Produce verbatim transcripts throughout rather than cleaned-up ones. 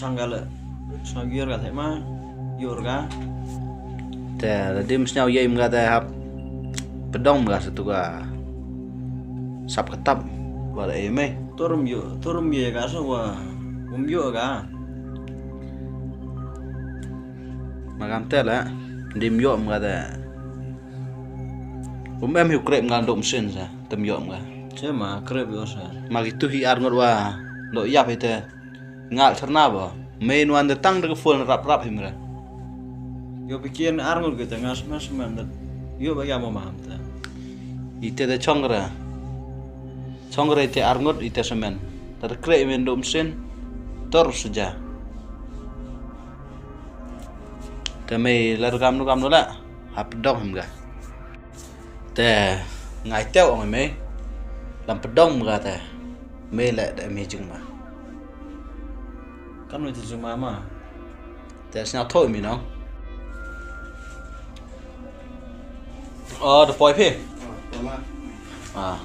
Sangale. Sangale ka te ma. Yor ka. Te da dim sñiaw yei mga te hap. Pdong mga satu ka. Sap ka tap. Wa da ei me. Turum yo, turum ye ka sa wa. Um yo ka. Magam te la. Dim yo mga te. Um em hiu krep mga dum sin sa. Tem yo mga. Che ma krep yo sa. Magi tu hi ar ngot wa. Lo yap hi te. Ngal charna ba. Main wan de tang de phone rap rap himra. Yo pikin arngut kita ngas mas man de. Yo ba ya mama hamta. Ite de chongre. Chongre ite arngut ite semen. Ter kre men dum sin. Tor seja. Te mei lar gam nu gam nu la. Hap dong him ga. Te ngai teo ong me. Lam pdong mga te. Me le de me jing ma. Kan me jing ma ma. Te sna thoi mi no. Oh, the boy phi. Ah.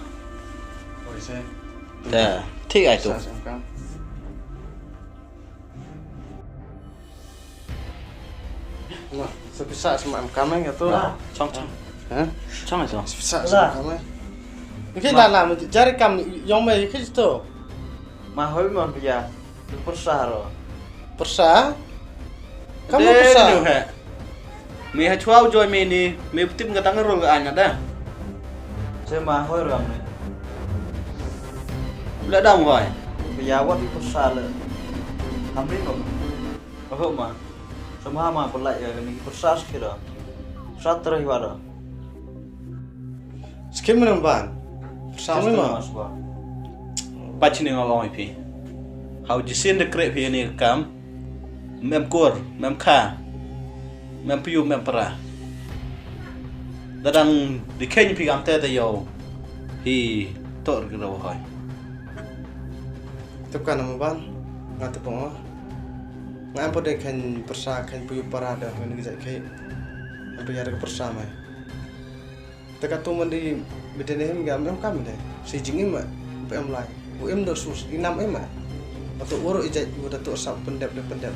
Te thik ai tu. Sa sam kam. Nah, sa pisa sa ma em kam eh, tu. Chong chong. Ha? Chong eh, chong. Sa pisa sa ma em kam eh. Okey, la la, jari kam yong me, okey tu. Ma hoi mon pia. Pyrsa ro. Pyrsa? Kam pyrsa. Me ha chwa u joi me ni, me tip nga tang rol ga anya da. Che ma hoi ro me. La dam hoi. Pia wat pyrsa le. Kam ri ko. Oho ma. Sama ma pulai ya ni pyrsa skira. Pyrsa terus wada. Skim nang ban. Pyrsa ma. Pachni nga ong phi. Hau jisin de krep phi ni kam. Mem kur, mem kha. Mem piu, mem pra. Dadang dikheny phi kam te te yo. Hi tor kira hoi. Tep kan ma ban. Nga tep ngo. Nga em pode khen pyrsa khen puyu para da ngan ngi jai khe. Em pya da pyrsa mai. Te ka tu mandi bete ne hem ga em kam de. Si jing im ma. Pe em lai. Bu em do sus inam em ma. Atu uro i jai bu da tu sa pendep de pendep.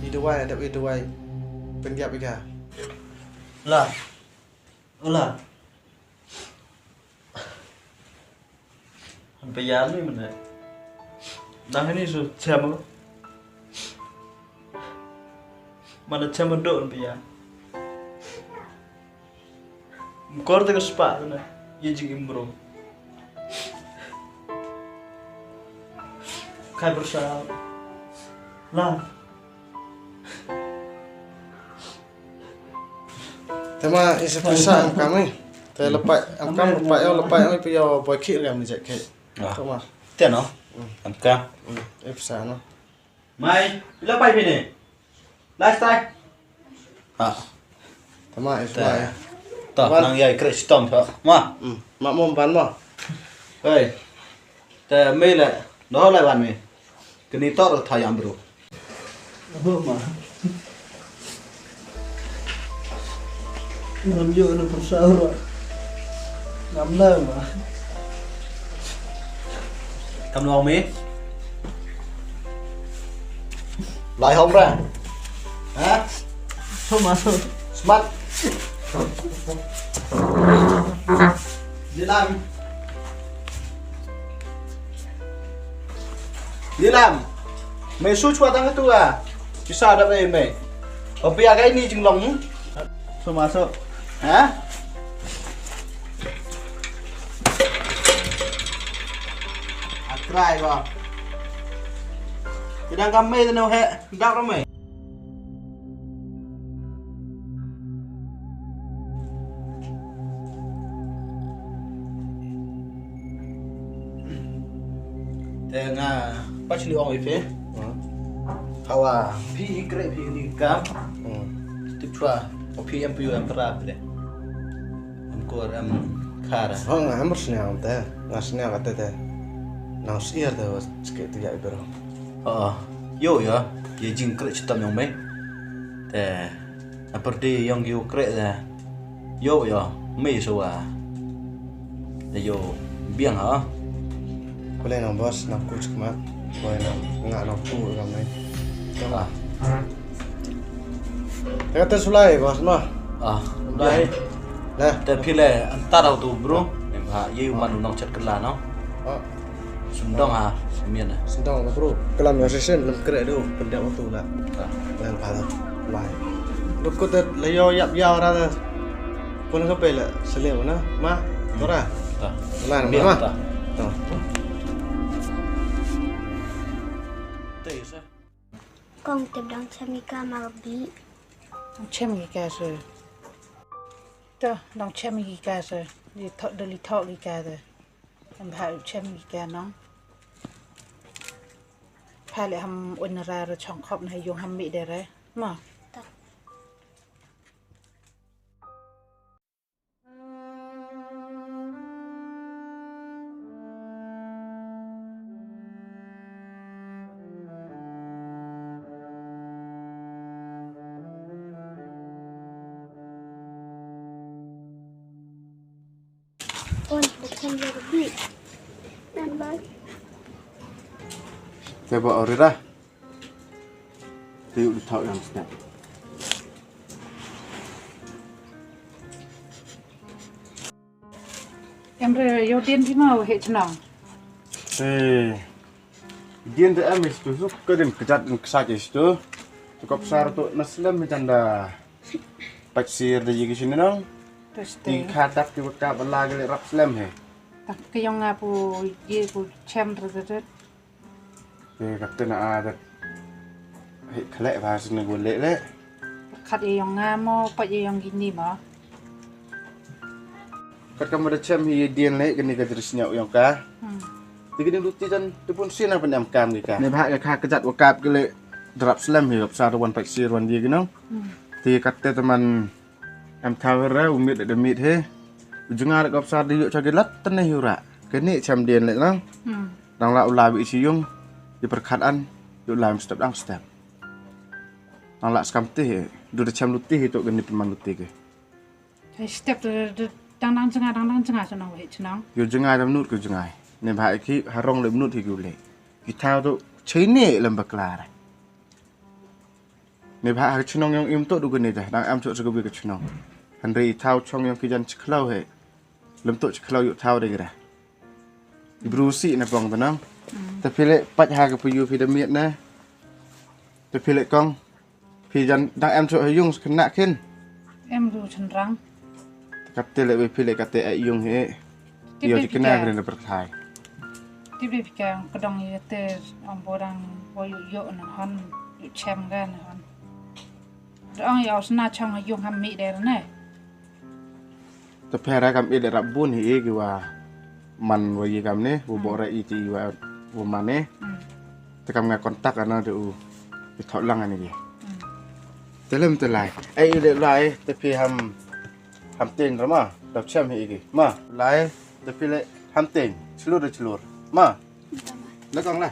I dawai da i dawai. Pendiap iga. La. Ola. An pia ni mane. Dang ni su chama. Mana chama do an pia. Kor te ka spa na. Ye jing imbro. Kai bersa. La. Te ma isa pisa am kam eh. Te lepai am kam lepai yo lepai yo pi yo boy ki riam ni jek ke. Ah. Te ma. Te no. Am kam. Eh pisa no. Mai, lepai pini. Last time. Ah. Te ma isa. To nang yai kre sitom to. Ma. Ma mom ban ma. Hei. Te me le. No lai ban me. Kini tor tha yam bro. Abo ma. Ngam yo na pyrsa ro. Ngam la ma. Kam long me. Lai hong ra. Ha? Ho ma ho. Smat. Dilam. Dilam. Me su chwa tang tu a. Pisa da me me. Opi agai ni jinglong. So masuk. Ha? Atrai ba. Tidak kami tu he. Dak ramai. Te nga pachni ong ife. Hawa phi i kre phi ni kam. Tip chwa o phi em piu em pra phi de. Em kor em khara. Nga em sniang te. Nga sniang ka te te. Nang siar te was ke tu ya ibero. Oh, yo ya. Ye jing kre chitam yong me. Te. Na pyrdi yong yu kre da. Yo yo, me so wa. Da yo biang ha. Kule nang boss nang ku chkma. Kule nang nga nang ku kam nai. Te kata shu lai, boss, ma. Ah, lai. Te phi le, anta dau tu, bro. Em ha, ye u man u nongchet kylla, no? Sum dong ha, mian. Sum dong, bro. Kylla ïa shisien, lem kre du, pyndep tu la. Lem pha la. Lai. Duk kut la ïoh ïap ïa ra. Pun ka pe la, seliu na, ma. Tora. Lai, ma. Kong, tip dang chem ïa ka ma ka bih. Dang chem ïa ka seh. To, dang chem ïa ka seh. Li thok, da li thok ïa ka seh. Em bha u chem ïa ka nong. Pha le ham un ra ra chong khop na yung ham mi de re. Ma. To. Te ba orira. Te u thau yang step. Em re, ïoh dien phi mo he chnong. Eh, dien te em is tu suk ke dien kejat dien kesat is tu. Cukup sar tu na slem he janda. Pach sir de yigi sini nong. Terus te. Ti khatak ti baka bala gele rap slem he. Tak ke yong nga pu ye pu chem terus terus. Te kata na adat. Hei khalek ba sini gue lek lek. Khat ïa yong nga mo, pat ïa yong kini mo. Kat kam da chem hi dien lek kini ka dris nyau yong ka. Hmm. Ti kini luti jan tu pun sina pen em kam ki ka. Ne bha ka kha kejat wakap ki lek drap slem hi gap sa wan pat sir wan dia ki nong. Hmm. Ti kata teman Em thaw re u mit da mit he. U jngai da gop sar da yu cha ki lat tne hi ra. Kini chem dien le nang. Hmm. Dang la u la bi chi yung. Di perkhat an. Yu la step dang step. Dang la skam ti he. Du da chem luti he tu kini peman luti ke. He step tu dang dang jngai dang dang jngai chnong he chnong. Yu jngai da mnut ku jngai. Ne bha ki harong le mnut hi ku le. Ki thaw tu chini lem bakla re. Ne bha ha chnong yong im to du kane da dang am chok sa ka bi ka chnong. Hynrei thaw chong yong ki jan chkhlaw he. Lem to chkhlaw yu thaw de gra. Ibru si na pong tanang. Te phi le pat ha ka pu yu phi da miet na. Te phi le kong. Phi jan dang am chok ha yung sa kena khin. Em du chenrang. Kat te le phi le kat te ai yung he. Tip yo de ti kena pika. Kena perthai. Tip de pika ka dong ye te am bo dang bo yu yo na han yu chem ga na han. Dong yo sna chang yung ham mi de ne. Te phera kam i de rap bun hi ki wa man wa ye kam ne wa bo ra i ti wa wa man ne. Hmm. Te kam nga kontak ana de u. Te thok lang ani ki. Hmm. Te lem te lai. Ai i de lai te phi ham Ham tin ra ma, dap chem hi igi. Ma, lai, da phi le ham tin, chlur da chlur. Ma, le kong la.